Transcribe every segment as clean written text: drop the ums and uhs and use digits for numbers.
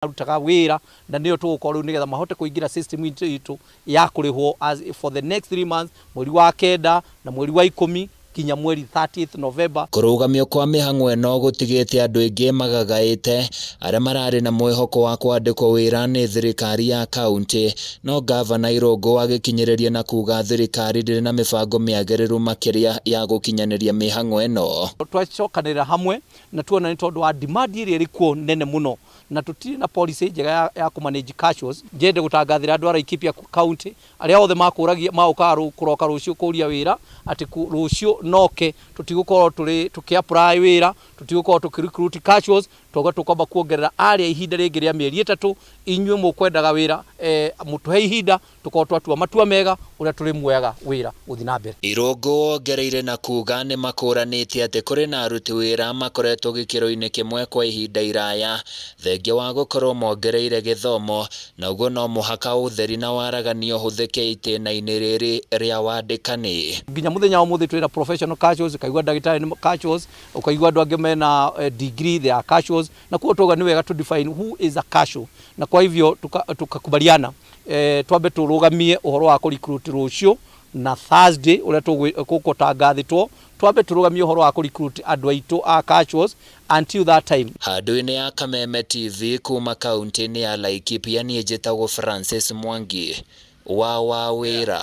Marutaga wĩra na nĩyo tũgũkorwo rĩu nĩgetha mahote kũingĩra system itũ ya kũrĩhwo as for the next 3 months, mweri wa kenda na mweri wa 10 nginya mweri 30th November. Kũrũgamio kwa mĩhang'o ĩno gũtigĩte andũ aingĩ magagaĩte arĩa mararĩ na mwĩhoko wa kwandĩkwo wĩra nĩ thirikari ya kaunti, no ngavana Irũngũ agĩkinyĩrĩria na kuga thirikari ndĩrĩ na mĩbango mĩagĩrĩru makĩria ya gũkinyanĩria mĩhang'o ĩno. Twacokanĩrĩra hamwe na tuona nĩ tondũ wa demand ĩrĩa ĩrĩ kuo nene mũno na tũtirĩ na policy njega ya kũ manage casuals. Njende gũtangathĩra andũ a Laikipia County arĩa othe makũragia maũkaga kũroka rũciũ kũria wĩra atĩ rũciũ noke tũtigũkorwo tũrĩ tũkĩ apply wĩra, tũtigũkorwo tũkĩ recruit casuals. Twauga tũkwamba kuongerera arĩa ihinda rĩngĩ rĩa mĩeri 3. Inyuĩ mũkwendaga wĩra, mũtũhe ihinda tũkorwo twatua matua mega ũrĩa tũrĩmuoyaga wĩra gũthiĩ na mbere. Irũngũ wongereire na kuga nĩ makũranĩte atĩ kũrĩ na aruti wĩra makoretwo gĩkĩro-inĩ kĩmwe kwa ihinda iraya thengia wa gũkorwo mongereire gĩthomo, na ũguo no mũhaka ũtheri na waragania ũhũthĩke itĩna-inĩ rĩrĩ rĩa wandĩkani. Nginya mũthenya wa ũmũthĩ twĩna professional casuals, ũkaigua ndagĩtarĩ nĩ casuals, ũkaigua andũ angĩ mena degree, they are casuals, na kuo twauga nĩ wega to define who is a casual, na kwa hivyo tukakubaliana twambe tũrũgamie ũhoro wa kũ recruit rũciũ na Thursday ũrĩa tũgũtangathĩtwo, twambe tũrũgamie ũhoro wa kũ recruit andũ aitũ a casuals until that time. Handũ-inĩ ya Kameme TV kuma kaunti-inĩ ya Laikipia, niĩ njĩtagwo Francis Mwangi wa wĩra.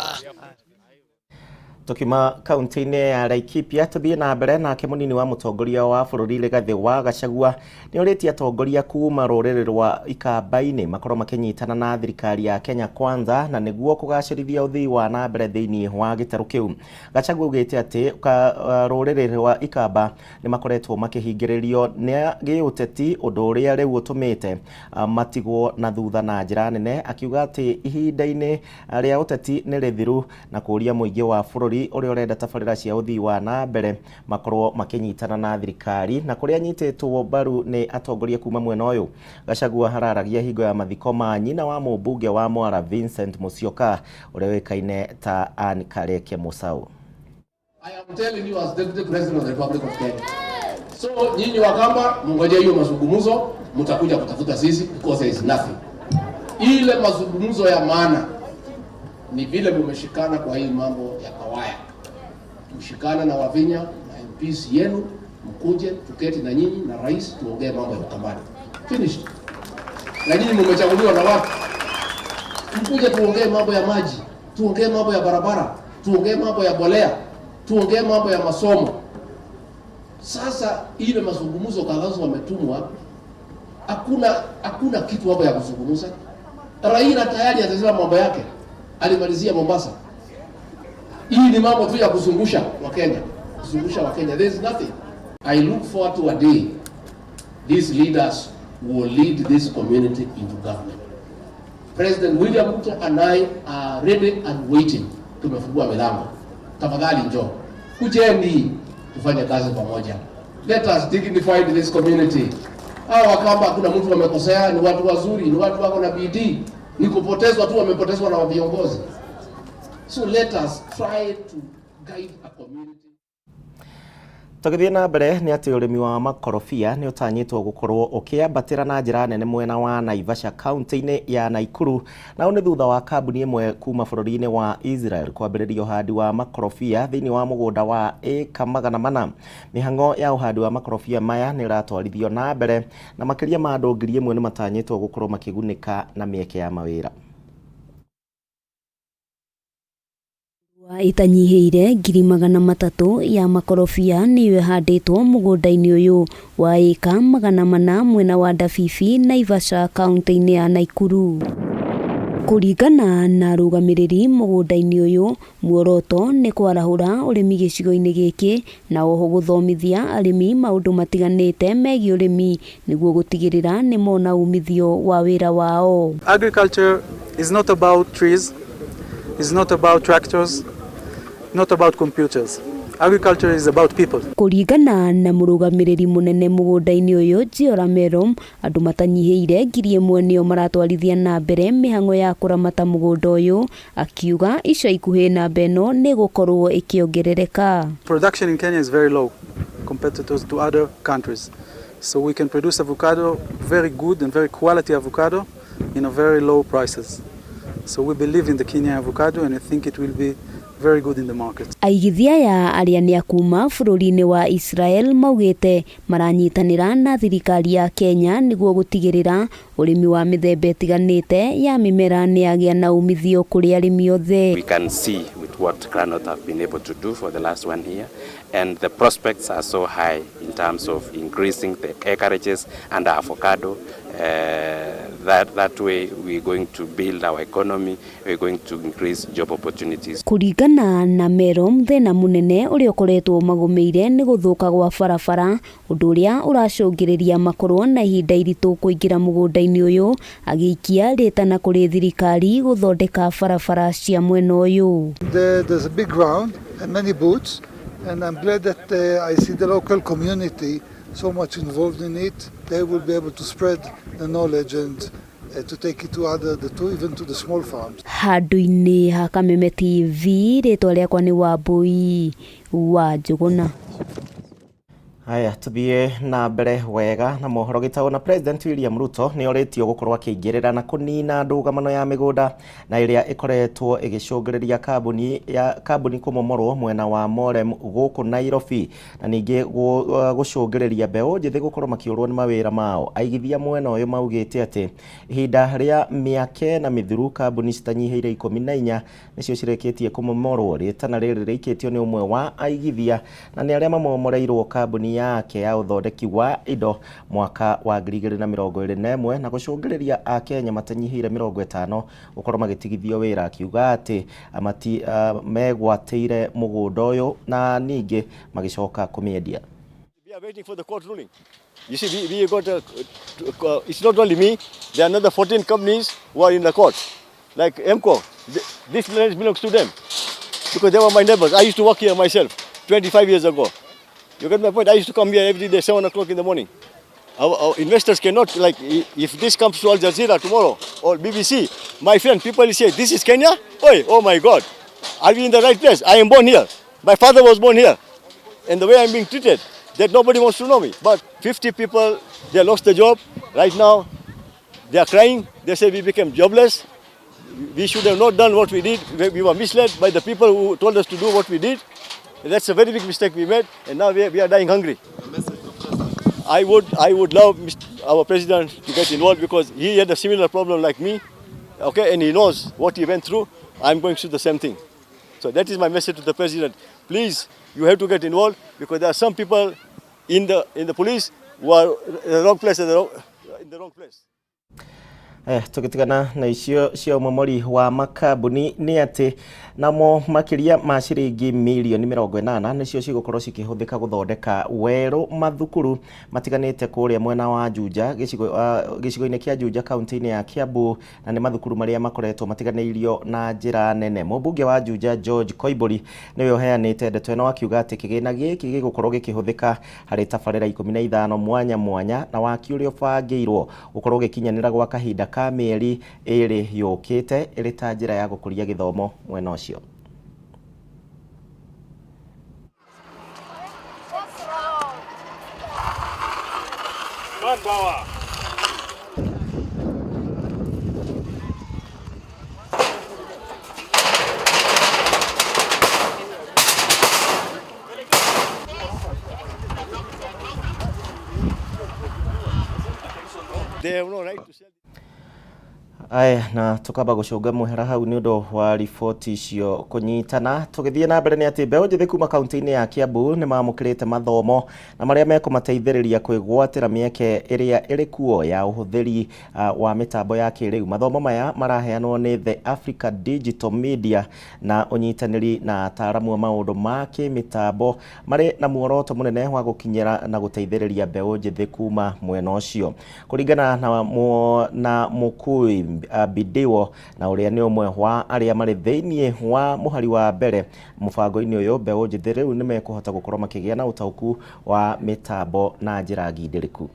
Tukiuma kaunti-inĩ ya Laikipia tuthiĩ na mbere nake mũnini wa mũtongoria wa bũrũri Rigathĩ wa Gachagua nĩ orĩtie atongoria kuma rũrĩrĩ rwa Ikamba-inĩ makorwo makĩnyitana na thirikari ya Kenya Kwanza na nĩguo kũgacĩrithia ũthii wa na mbere thĩinĩ wa gĩtarũ kĩu. Gachagua augĩte atĩ rũrĩrĩ rwa Ikamba nĩ makoretwo makĩhingĩrĩrio nĩ gĩũteti, ũndũ ũrĩa rĩu ũtũmĩte matigwo na thutha na njĩra nene, akiuga atĩ ihinda-inĩ rĩa ũteti nĩ rĩthiru na kũũria mũingĩ wa bũrũri ũrĩa ũrenda tabarĩra cia ũthii wa na mbere makorwo makĩnyitana na thirikari na kũrĩa anyitĩtwo mbaru nĩ atongoria kuma mwena ũyũ. Gachagua hararagia hingo ya mathiko ma nyina wa mũmbunge wa Mwara Vincent Musyoka ũrĩa ũĩkaine ta Ann Kareke Musau. I am telling you as Deputy President of the Republic of Kenya. So nyinyi Wakamba mngoje hiyo mazungumzo, mtakuja kutafuta sisi because there is nothing. Ile mazungumzo ya maana ni vile mumeshikana kwa hii mambo ya Kawaya, mshikana na Wavinya na MPs yenu, mkuje tuketi na nyinyi na rais tuongee mambo ya Ukambani. Finished. Na nyinyi mumechaguliwa na watu, mkuje tuongee mambo ya maji, tuongee mambo ya barabara, tuongee mambo ya bolea, tuongee mambo ya masomo. Sasa ile mazungumzo Kalonzo wametumwa, hakuna kitu hapo ya kuzungumza. Raila tayari atasema mambo yake, alimalizia Mombasa. Hii ni mambo tu ya kuzungusha Wakenya, kuzungusha Wakenya. There is nothing. I look forward to a day these leaders will lead this community into government. President William Ruto and I are ready and waiting. Tumefungua milango. Tafadhali njoo. Kujeni tufanye kazi pamoja. Let us dignify this community. Hawa Wakamba hakuna mtu wamekosea, ni watu wazuri, ni watu wako na bidii. Ni kupotezwa tu, wamepotezwa na viongozi. So let us try to guide a community. Tũgĩthiĩ na mbere nĩ atĩ ũrĩmi wa makorobia nĩ ũtanyĩtwo gũkorwo ũkĩambatĩra na njĩra nene mwena wa Naivasha kaunti-inĩ ya Nakuru, na ũũ nĩ thutha wa kambuni ĩmwe kuma bũrũri-inĩ wa Israel kwambĩrĩria ũhandi wa makorobia thĩinĩ wa mũgũnda wa ĩka 400. Mĩhang'o ya ũhandi wa makorobia maya nĩ ĩratwarithio na mbere na makĩria ma andũ 1000 nĩ matanyĩtwo gũkorwo makĩgunĩka na mĩeke ya mawĩra. Ĩtanyihĩire 300,000 ya makorobia nĩyo ĩhandĩtwo mũgũnda-inĩ ũyũ wa ĩka 400 mwena wa Ndabibi, Naivasha, kaunti-inĩ ya Nakuru. Kũringana na arũgamĩrĩri mũgũnda-inĩ ũyũ, muoroto nĩ kwarahũra ũrĩmi gĩcigo-inĩ gĩkĩ na oho gũthomithia arĩmi maũndũ matiganĩte megiĩ ũrĩmi nĩguo gũtigĩrĩra nĩ mona umithio wa wĩra wao. Agriculture is not about trees, is not about tractors, not about computers. Agriculture is about people. Kũringana na mũrũgamĩrĩri mũnene mũgũnda-inĩ ũyũ Giora Merom, andũ matanyihĩire 1000 nĩo maratwarithia na mbere mĩhang'o ya kũramata mũgũnda ũyũ, akiuga ica ikuhĩ namba ĩno nĩ ĩgũkorwo ĩkĩongerereka. Production in Kenya is very low compared to other countries. So we can produce avocado, very good and very quality avocado, in a very low prices. So we believe in the Kenya avocado and I think it will be very good in the market. Aigithia aya arĩa nĩ a kuma bũrũri-inĩ wa Israel maugĩte maranyitanĩra na thirikari ya Kenya nĩguo gũtigĩrĩra ũrĩmi wa mĩthemba ĩtiganĩte ya mĩmera nĩ yagĩa na umithio kũrĩ arĩmi othe. We can see with what Granot have been able to do for the last 1 year, and the prospects are so high in terms of increasing the acreages under avocado. That way we're going to build our economy, we're going to increase job opportunities. Kũringana na Merom, thĩna mũnene ũrĩa ũkoretwo magũmĩire nĩ gũthũka gwa barabara, ũndũ ũrĩa ũracũngĩrĩria makorwo na ihinda iritũ kũingĩra mũgũnda-inĩ ũyũ, agĩikia rĩtana kũrĩ thirikari gũthondeka barabara cia mwena ũyũ. There's a big ground and many boots, and I'm glad that I see the local community so much involved in it. They will be able to spread the knowledge and to take it to other, even to the small farms. Handũ-inĩ ha Kameme TV, rĩtwa rĩakwa nĩ Wambui wa Njũgũna. Haya, tuthie na mbere wega na mohoro gĩtaũ na President William Ruto nĩ orĩtio gũkorwo akĩingĩrĩra na kũnina ndũgamano ya mĩgũnda na ĩrĩa ĩkoretwo ĩgĩcũngĩrĩria kambuni kũmomorwo mwena wa Morem gũkũ Nairobi, na ningĩ gũcũngĩrĩria mbeũ njĩthĩ gũkorwo makĩũrwo nĩ mawĩra mao. Aigithia mwena ũyũ maugĩte atĩ ihinda rĩa mĩaka ĩna mĩthiru kambuni citanyihĩire 14 nĩcio cirĩkĩtie kũmomorwo. Rĩtana rĩrĩ rĩikĩtio nĩ ũmwe wa aigithia na nĩ arĩa mamomoreirwo kambuni yake ya ũthondeki wa indo mwaka wa 2021 na gũcũngĩrĩria Akenya matanyihĩire 50 gũkorwo magĩtigithio wĩra, akiuga atĩ megwatĩire mũgũnda ũyũ na ningĩ magĩcoka kũmĩendia. We are waiting for the court ruling. You see, we got it's not only me, there are another 14 companies who are in the court. Like MCO, this land belongs to them because they were my neighbors. I used to work here myself 25 years ago. You get my point? I used to come here every day, 7 o'clock in the morning. Our investors cannot, like, if this comes to Al Jazeera tomorrow or BBC, my friend, people say, this is Kenya? Oi, oh my God. Are we in the right place? I am born here. My father was born here. And the way I'm being treated, that nobody wants to know me. But 50 people, they lost the job. Right now, they are crying. They say we became jobless. We should have not done what we did. We were misled by the people who told us to do what we did. That's a very big mistake we made, and now we are dying hungry. I would love our president to get involved because he had a similar problem like me, okay, and he knows what he went through. I'm going through the same thing. So that is my message to the president. Please, you have to get involved because there are some people in the police who are in the wrong place in the wrong place. Tũgĩtigana na icio cia ũmomori wa makambuni nĩ atĩ namo makĩria ma ciringi mirioni 80 nĩcio cigũkorwo cikĩhũthĩka gũthondeka werũ mathukuru matiganĩte kũrĩa mwena wa Juja gĩcigo-inĩ kĩa Juja kaunti-inĩ ya Kiambu, na nĩ mathukuru marĩa makoretwo matiganĩirio na njĩra nene. Mũmbunge wa Juja George Koimburi nĩwe ũheanĩte ndeto ĩno akiuga atĩ kĩgĩna gĩkĩ gĩgũkorwo gĩkĩhũthĩka harĩ tabarĩra 15 mwanya mwanya na waki ũrĩa ũbangĩirwo gũkorwo ũgĩkinyanĩra gwa kahinda ka mĩeri ĩrĩ yũkĩte ĩrĩ ta njĩra ya gũkũria gĩthomo mwena ũcio. They have no right to sell. Aya, na tukamba gucunga muhera hau ni undu wa riboti icio kunyitana. Tugithie na mbere ni ati mbeũ njĩthĩ kuma kaunti-inĩ ya Kiambu ni mamũkĩrĩte mathomo na marĩa mekũmateithĩrĩria kwĩgwatĩra mĩeke ĩrĩa ĩrĩ kuo ya ũhũthĩri wa mĩtambo ya kĩrĩu. Mathomo maya maraheanwo nĩ The Africa Digital Media na ũnyitanĩri na ataaramu a maũndũ ma kĩmĩtambo marĩ na muoroto mũnene wa gũkinyĩra na gũteithĩrĩria mbeũ njĩthĩ kuma mwena ũcio. Kũringana na Mũkui Bidiwo na ũrĩa nĩ ũmwe wa arĩa marĩ thĩinĩ wa mũhari wa mbere mũbango-inĩ ũyũ, mbeũ njĩthĩ rĩu nĩ mekũhota gũkorwo makĩgĩa na ũtaũku wa mĩtambo na njĩra ngindĩrĩku.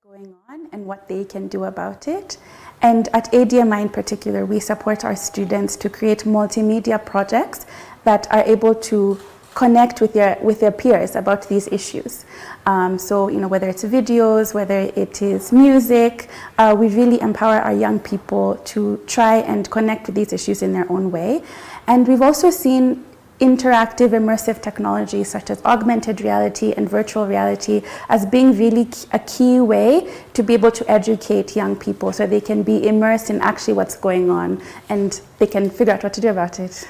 Going on and what they can do about it. And at ADMI in particular, we support our students to create multimedia projects that are able to connect with their peers about these issues. So, whether it's videos, whether it is music, we really empower our young people to try and connect with these issues in their own way. And we've also seen interactive, immersive technologies such as augmented reality and virtual reality as being really a key way to be able to educate young people so they can be immersed in actually what's going on and they can figure out what to do about it.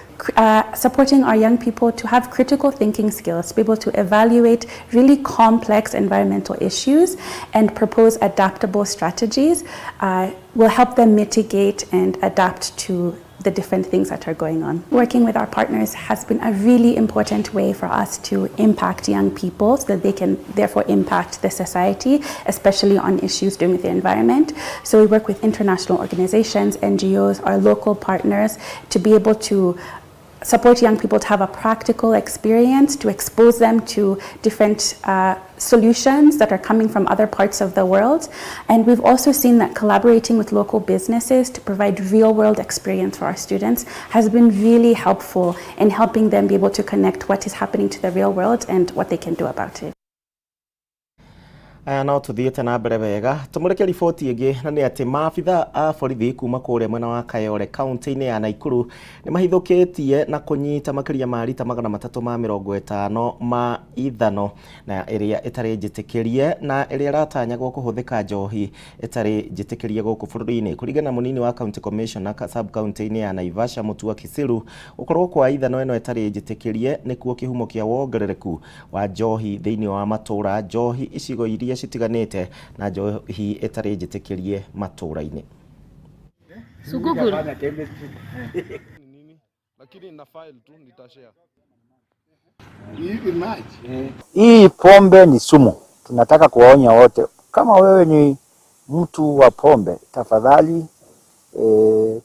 Supporting our young people to have critical thinking skills, to be able to evaluate really complex environmental issues and propose adaptable strategies will help them mitigate and adapt to the different things that are going on. Working with our partners has been a really important way for us to impact young people so that they can therefore impact the society, especially on issues dealing with the environment. So we work with international organizations, NGOs, our local partners to be able to support young people to have a practical experience, to expose them to different solutions that are coming from other parts of the world. And we've also seen that collaborating with local businesses to provide real-world experience for our students has been really helpful in helping them be able to connect what is happening to the real world and what they can do about it. Aya no tuthiĩte na mbere wega tũmũrĩke riboti ĩngĩ na nĩ atĩ maabitha a borithi kuma kũrĩa mwena wa Kayole kaunti-inĩ ya Nakuru nĩ mahithũkĩtie na kũnyita makĩria ma rita 350 ma ithano na ĩrĩa ĩtarĩ njĩtĩkĩrie na ĩrĩa ĩratanyagwo kũhũthĩka njohi ĩtarĩ njĩtĩkĩrie gũkũ bũrũri-inĩ. Kũringana na mũnini wa county commissioner sub county-inĩ ya Naivasha Mutua Kisilu, gũkorwo kwa ithano ĩno ĩtarĩ njĩtĩkĩrie nĩkuo kĩhumo kĩa wongerereku wa njohi thĩinĩ wa matũra, njohi icigo iria citiganĩte na njohi ĩtarĩ njĩtĩkĩrie matũra-inĩ. Hii pombe ni sumu. Tunataka kuwaonya wote, kama wewe ni mtu wa pombe, tafadhali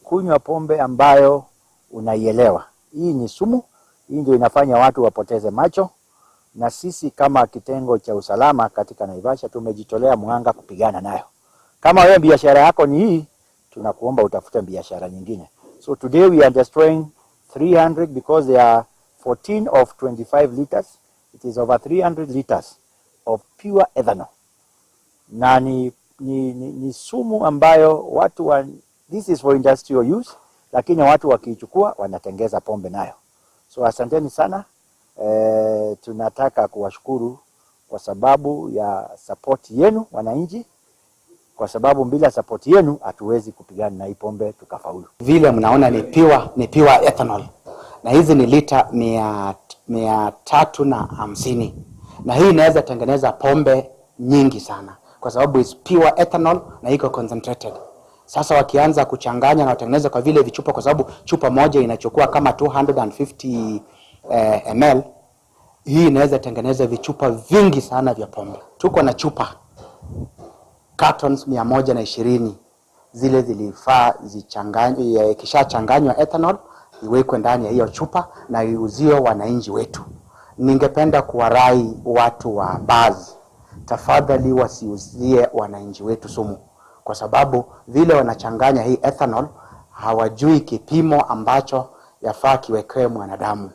kunywa pombe ambayo unaielewa. Hii ni sumu, hii ndio inafanya watu wapoteze macho, na sisi kama kitengo cha usalama katika Naivasha tumejitolea mwanga kupigana nayo. Kama wewe biashara yako ni hii, tunakuomba utafute biashara nyingine. So today we are destroying 300 because they are 14 of 25 liters. It is over 300 liters of pure ethanol. Na ni sumu ambayo watu wa, this is for industrial use, lakini watu wakiichukua wanatengeza pombe nayo. So asanteni sana. Tunataka kuwashukuru kwa sababu ya support yenu wananchi, kwa sababu bila support yenu hatuwezi kupigana na hii pombe tukafaulu. Vile mnaona ni pure ethanol, na hizi ni lita 350, na hii inaweza tengeneza pombe nyingi sana kwa sababu is pure ethanol na iko concentrated. Sasa wakianza kuchanganya na watengeneza kwa vile vichupa, kwa sababu chupa moja inachukua kama 250 ml, hii inaweza tengeneza vichupa vingi sana vya pombe. Tuko na chupa cartons 120 zile zilifaa zichanganywe, ikishachanganywa ethanol iwekwe ndani ya hiyo chupa na iuziwe wananchi wetu. Ningependa kuwarai watu wa bars, tafadhali wasiuzie wananchi wetu sumu, kwa sababu vile wanachanganya hii ethanol hawajui kipimo ambacho yafaa kiwekewe mwanadamu.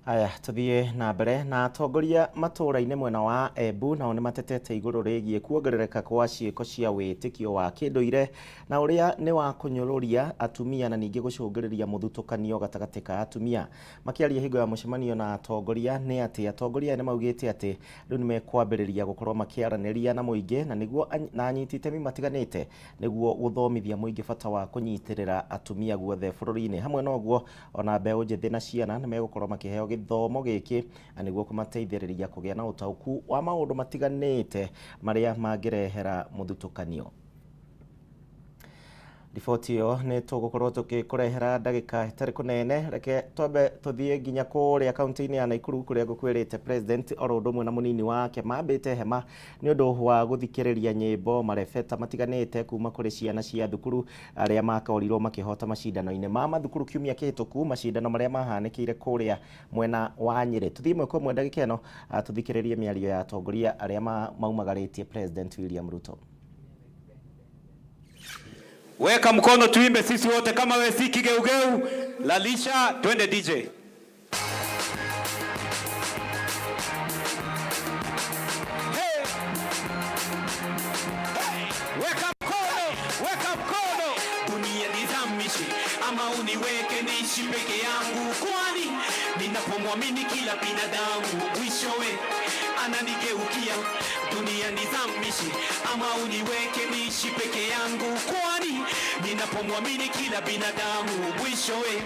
Aya, tuthie na mbere na atongoria matũra-inĩ mwena wa Embu nao nĩ matetete igũrũ rĩgiĩ kuongerereka kwa ciĩko cia wĩtĩkio wa kĩndũire na ũrĩa nĩ wa kũnyũrũria atumia na ningĩ gũcũngĩrĩria mũthutũkanio gatagatĩ ka atumia. Makĩaria hingo ya mũcemanio na atongoria nĩ atĩ atongoria aya nĩ maugĩte atĩ rĩu nĩ mekwambĩrĩria gũkorwo makĩaranĩria na mũingĩ na nĩguo na anyiti itemi matiganĩte nĩguo gũthomithia mũingĩ bata wa kũnyitĩrĩra atumia guothe bũrũri-inĩ. Hamwe na ũguo ona mbeũ njĩthĩ na ciana nĩ megũkorwo makĩheo gĩthomo gĩkĩ na nĩguo kũmateithĩrĩria kũgĩa na ũtaũku wa maũndũ matiganĩte marĩa mangĩrehera mũthutũkanio. Riboti ĩyo nĩ tũgũkorwo tũgĩkũrehera ndagĩka ĩtarĩ kũnene. Reke twambe tũthiĩ nginya kũrĩa kaunti-inĩ ya Nakuru kũrĩa ngũkwĩrĩte president oro ũndũ ũmwe na mũnini wake mambĩte hema nĩ ũndũ wa gũthikĩrĩria nyĩmbo marebeta matiganĩte kuma kũrĩ ciana cia thukuru arĩa makorirwo makĩhota macindano-inĩ ma mathukuru kiumia kĩhĩtũku, macindano marĩa mahanĩkĩire kũrĩa mwena wa Nyĩrĩ. Tũthiĩ ĩmwe kwa ĩmwe ndagĩka ĩno tũthikĩrĩrie mĩario ya atongoria arĩa maumagarĩtie President William Ruto. Weka mkono tuimbe sisi wote, kama we si kigeugeu, lalisha, twende DJ. Hey. Hey. Weka mkono, weka mkono. Dunia nizamishe ama uniweke niishi peke yangu, kwani ninapomwamini kila binadamu mwishowe ananigeukia. Dunia nizamishe ama uniweke niishi peke yangu, kwani ninapomwamini kila binadamu mwishowe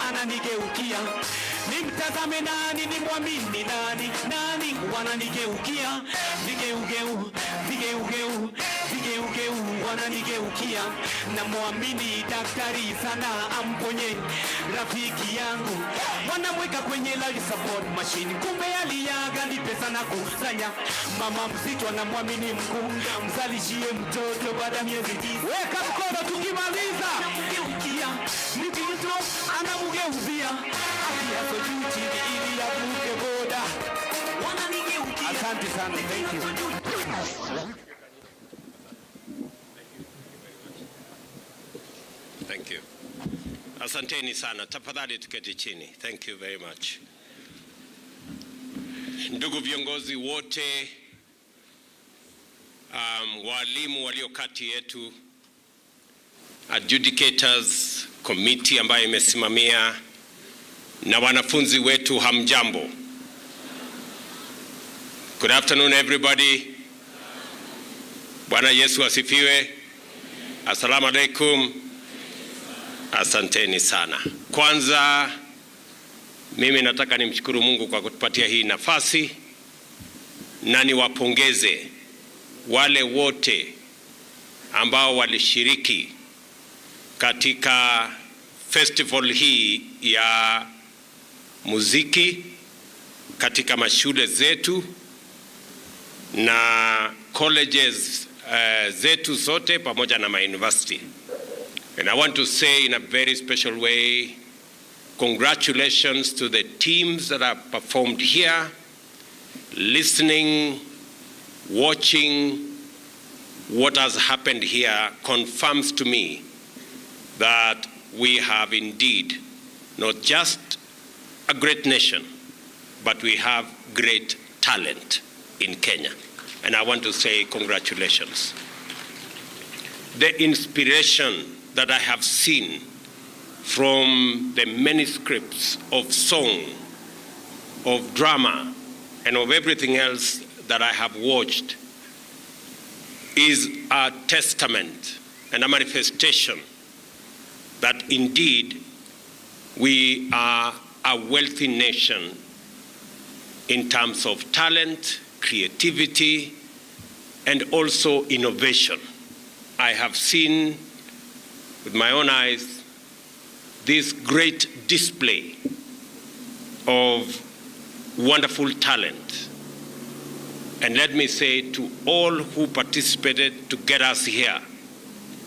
ananigeukia. Nimtazame nani, nimwamini nani? Nani wananigeukia? Vigeugeu, vigeugeu, vigeugeu wananigeukia. Namwamini daktari sana amponye rafiki yangu, wanamweka kwenye life support machine, kumbe aliaga ni pesa na kusanya. Mama mzito anamwamini mkunga, mzalishie mtoto baada ya miezi 9. Weka mkono tukimaliza. Anamgeukia, mtoto anamugeuzia, akiaso juu chini ili avuke boda. Wananigeukia. Asante sana, thank you. Thank you. Asanteni sana. Tafadhali tuketi chini. Thank you very much. Ndugu viongozi wote, walimu walio kati yetu, adjudicators, committee ambayo imesimamia na wanafunzi wetu, hamjambo. Good afternoon everybody. Bwana Yesu asifiwe. Assalamu alaikum. Asanteni sana. Kwanza mimi nataka nimshukuru Mungu kwa kutupatia hii nafasi na niwapongeze wale wote ambao walishiriki katika festival hii ya muziki katika mashule zetu na colleges zetu zote pamoja na ma-university. And I want to say in a very special way, congratulations to the teams that have performed here, listening, watching what has happened here confirms to me that we have indeed not just a great nation, but we have great talent in Kenya. And I want to say congratulations. The inspiration that I have seen from the many scripts of song, of drama, and of everything else that I have watched is a testament and a manifestation that indeed we are a wealthy nation in terms of talent, creativity, and also innovation. I have seen with my own eyes this great display of wonderful talent. And let me say to all who participated to get us here,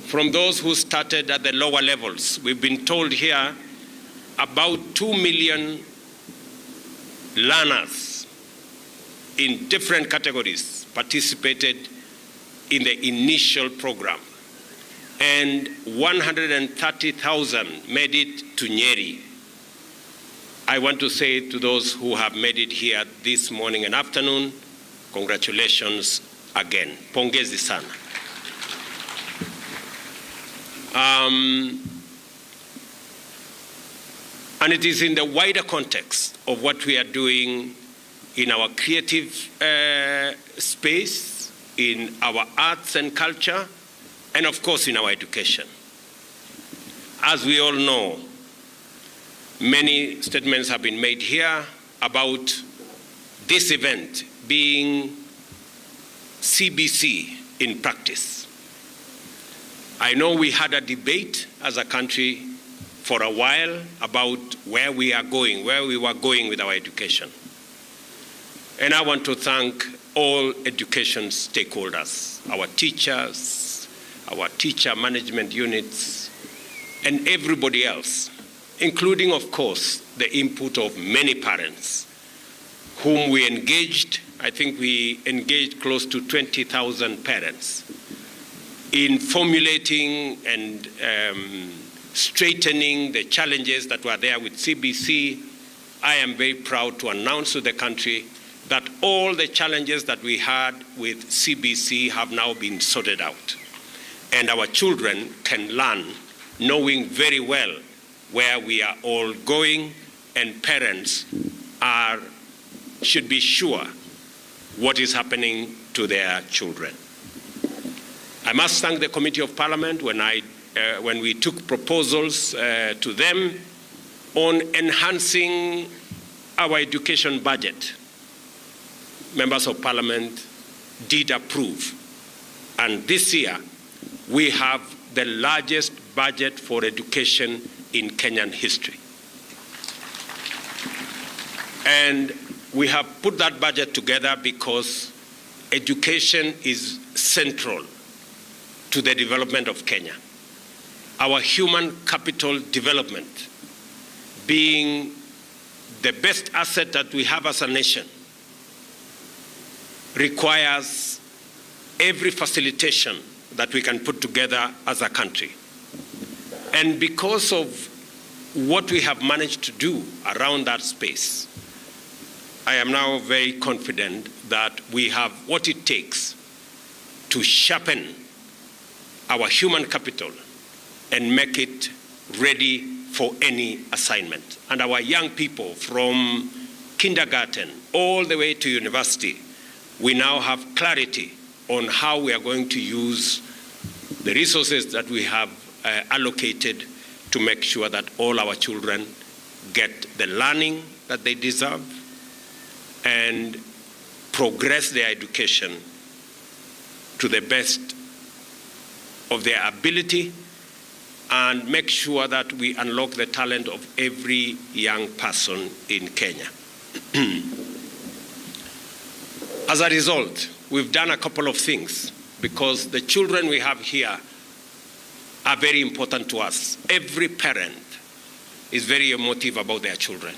from those who started at the lower levels, we've been told here about 2 million learners in different categories participated in the initial program, and 130,000 made it to Nyeri. I want to say to those who have made it here this morning and afternoon, congratulations again. Pongezi sana. And it is in the wider context of what we are doing in our creative space, in our arts and culture, and of course in our education. As we all know, many statements have been made here about this event being CBC in practice. I know we had a debate as a country for a while about where we are going, where we were going with our education. And I want to thank all education stakeholders, our teachers, our teacher management units, and everybody else, including, of course, the input of many parents whom we engaged. I think we engaged close to 20,000 parents In formulating and straightening the challenges that were there with CBC, I am very proud to announce to the country that all the challenges that we had with CBC have now been sorted out. And our children can learn knowing very well where we are all going, and parents should be sure what is happening to their children. I must thank the Committee of Parliament when we took proposals to them on enhancing our education budget. Members of Parliament did approve. And this year, we have the largest budget for education in Kenyan history. And we have put that budget together because education is central to the development of Kenya. Our human capital development being the best asset that we have as a nation requires every facilitation that we can put together as a country. And because of what we have managed to do around that space, I am now very confident that we have what it takes to sharpen our human capital and make it ready for any assignment. And our young people from kindergarten all the way to university, we now have clarity on how we are going to use the resources that we have allocated to make sure that all our children get the learning that they deserve and progress their education to the best of their ability and make sure that we unlock the talent of every young person in Kenya. As a result, we've done a couple of things because the children we have here are very important to us. Every parent is very emotive about their children,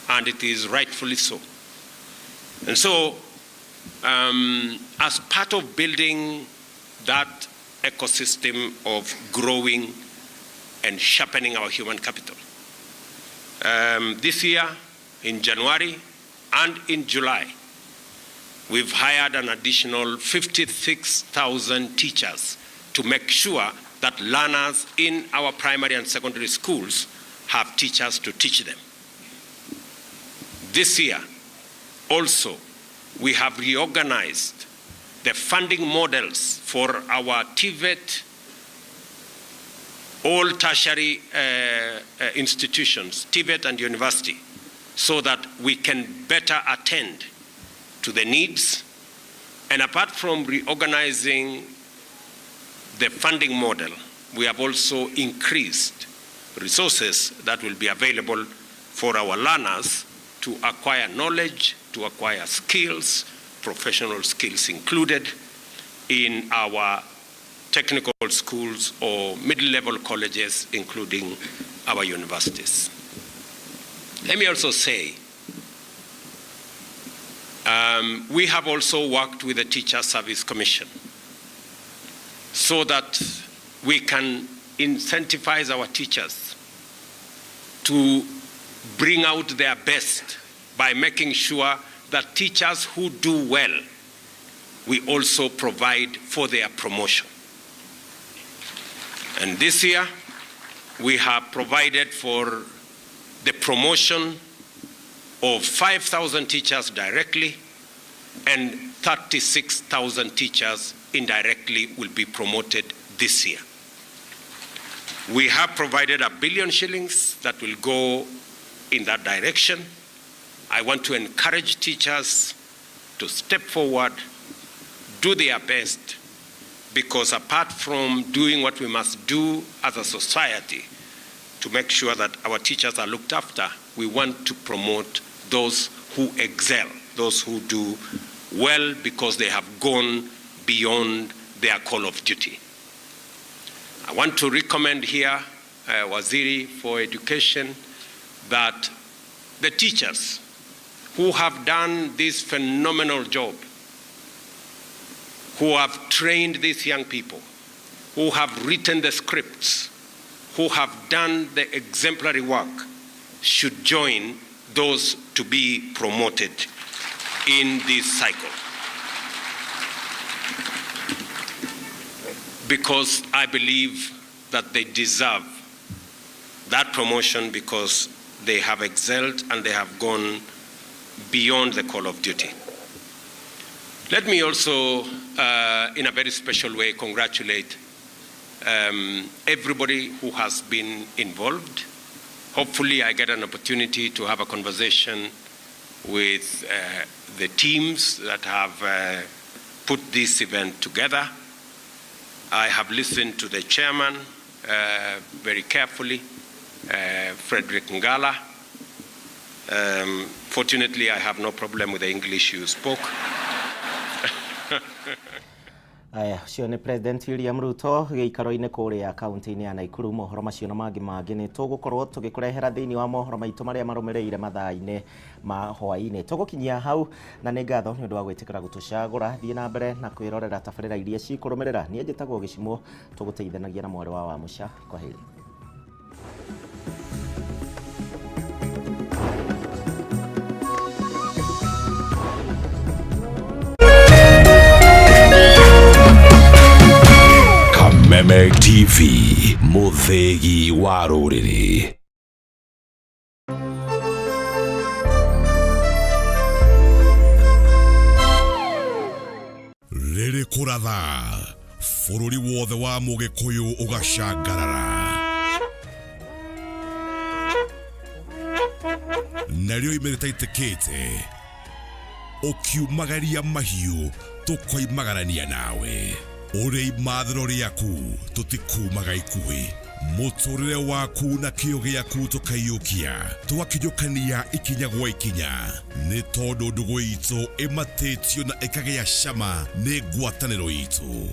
and it is rightfully so. And so, as part of building that ecosystem of growing and sharpening our human capital, this year, in January and in July, we've hired an additional 56,000 teachers to make sure that learners in our primary and secondary schools have teachers to teach them. This year, also, we have reorganized the funding models for our TVET, all tertiary institutions, TVET and university, so that we can better attend to the needs. And apart from reorganizing the funding model, we have also increased resources that will be available for our learners to acquire knowledge, to acquire skills, professional skills included, in our technical schools or middle-level colleges, including our universities. Let me also say, we have also worked with the Teacher Service Commission so that we can incentivize our teachers to bring out their best by making sure that teachers who do well, we also provide for their promotion. And this year, we have provided for the promotion of 5,000 teachers directly and 36,000 teachers indirectly will be promoted this year. We have provided 1 billion shillings that will go in that direction. I want to encourage teachers to step forward, do their best, because apart from doing what we must do as a society to make sure that our teachers are looked after, we want to promote those who excel, those who do well because they have gone beyond their call of duty. I want to recommend here, Waziri for Education, that the teachers who have done this phenomenal job, who have trained these young people, who have written the scripts, who have done the exemplary work, should join those to be promoted in this cycle. Because I believe that they deserve that promotion because they have excelled and they have gone beyond the call of duty. Let me also, in a very special way, congratulate everybody who has been involved. Hopefully, I get an opportunity to have a conversation with the teams that have put this event together. I have listened to the chairman very carefully, Frederick Ngala. Fortunately, I have no problem with the English you spoke. Aya, ũcio nĩ President William Ruto gĩikaro-inĩ kũrĩa kaunti-inĩ ya Nakuru. Mohoro macio na mangĩ mangĩ nĩ tũgũkorwo tũgĩkũrehera thĩinĩ wa mohoro maitũ marĩa marũmĩrĩire mathaa-inĩ ma hwaĩ-inĩ. Tũgũkinyia hau na nĩ ngatho nĩ ũndũ wa gwĩtĩkĩra gũtũcagũra. Thiĩ na mbere na kwĩrorera tabarĩra iria cikũrũmĩrĩra. Niĩ njĩtagwo Gĩcimũ, tũgũteithanagia na mwarĩ wa Wamũca. Kwaheri. Kameme TV, mũthĩgi wa rũrĩrĩ. Rĩrĩ kũratha bũrũri wothe wa mũgĩkũyũ ũgacangarara, narĩo ime rĩtaitĩkĩte ũkiumagaria mahiũ tũkoimagarania nawe. Ũrĩ imathĩro rĩaku tũtikumaga ikuhĩ, mũtũrĩre waku na kĩo gĩaku tũkaiyũkia, tũgakinyũkania ikinya gwa ikinya, nĩ tondũ ndũgũ itũ ĩmatĩtio na ĩkagĩa cama nĩ ngwatanĩro itũ.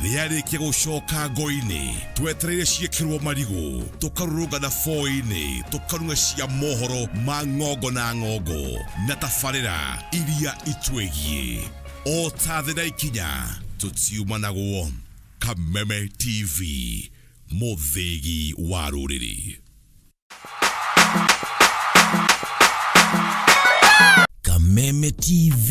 Rĩarĩkia gũcoka ngo-inĩ twetereire ciĩkĩrwo marigũ, tũkarũrũngana boi-inĩ, tũkarung'a cia mohoro ma ng'ongo na ng'ongo na tabarĩra iria itwĩgiĩ o ta thĩ na ikinya tũtiumanagwo. Kameme TV, mũthĩgi wa rũrĩrĩ. Kameme TV,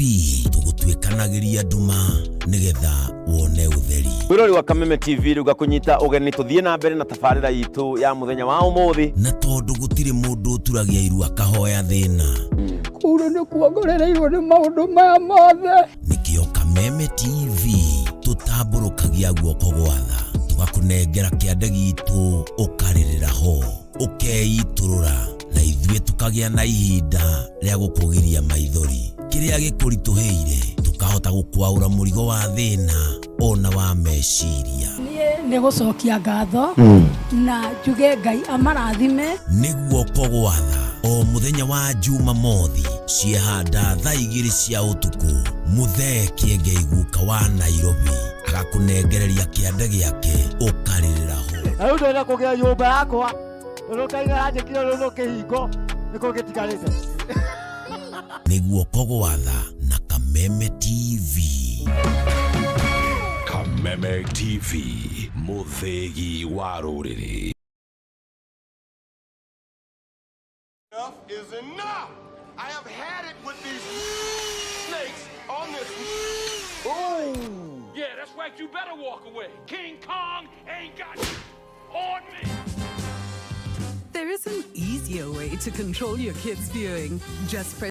tũgũtuĩkanagĩria nduma nĩgetha wone ũtheri. Mwĩrori wa Kameme TV, rĩu ngakũnyita ũgeni tũthiĩ na mbere na tabarĩra itũ ya mũthenya wa ũmũthĩ. Na tondũ gũtirĩ mũndũ ũturagia iru akahoya thĩna, kũu nĩ kuongorereirwo nĩ maũndũ maya mothe. Nĩkĩo Kameme TV tũtambũrũkagia guoko gwatha, tũgakũnengera kĩande gitũ, ũkarĩrĩra ho, ũkeitũrũra, na ithuĩ tũkagĩa na ihinda rĩa gũkũgiria maithori. Kĩrĩa gĩkũritũhĩire tũkahota gũkwaũra mũrigo wa thĩna ona wa meciria. Niĩ nĩ gũcokia ngatho na njuge Ngai amarathime. Nĩ guoko gwatha o mũthenya wa Jumamothi ciehanda thaa 2 cia ũtukũ, Mũthee Kĩengei guka wa Nairobi agakũnengereria kĩande gĩake ũkarĩrĩra ho. Na rĩu ndĩrenda kũgĩa nyũmba yakwa tondũ Ngai aranjĩkire rũrũ kĩhingo nĩkĩo gĩtigarĩte. Nĩ guoko gwatha na Kameme TV. Kameme TV, mũthĩgi wa rũrĩrĩ. Enough is enough. I have had it with these snakes on this. Ooh. Yeah, that's right. You better walk away. King Kong ain't got on me. There is an easier way to control your kids' viewing. Just press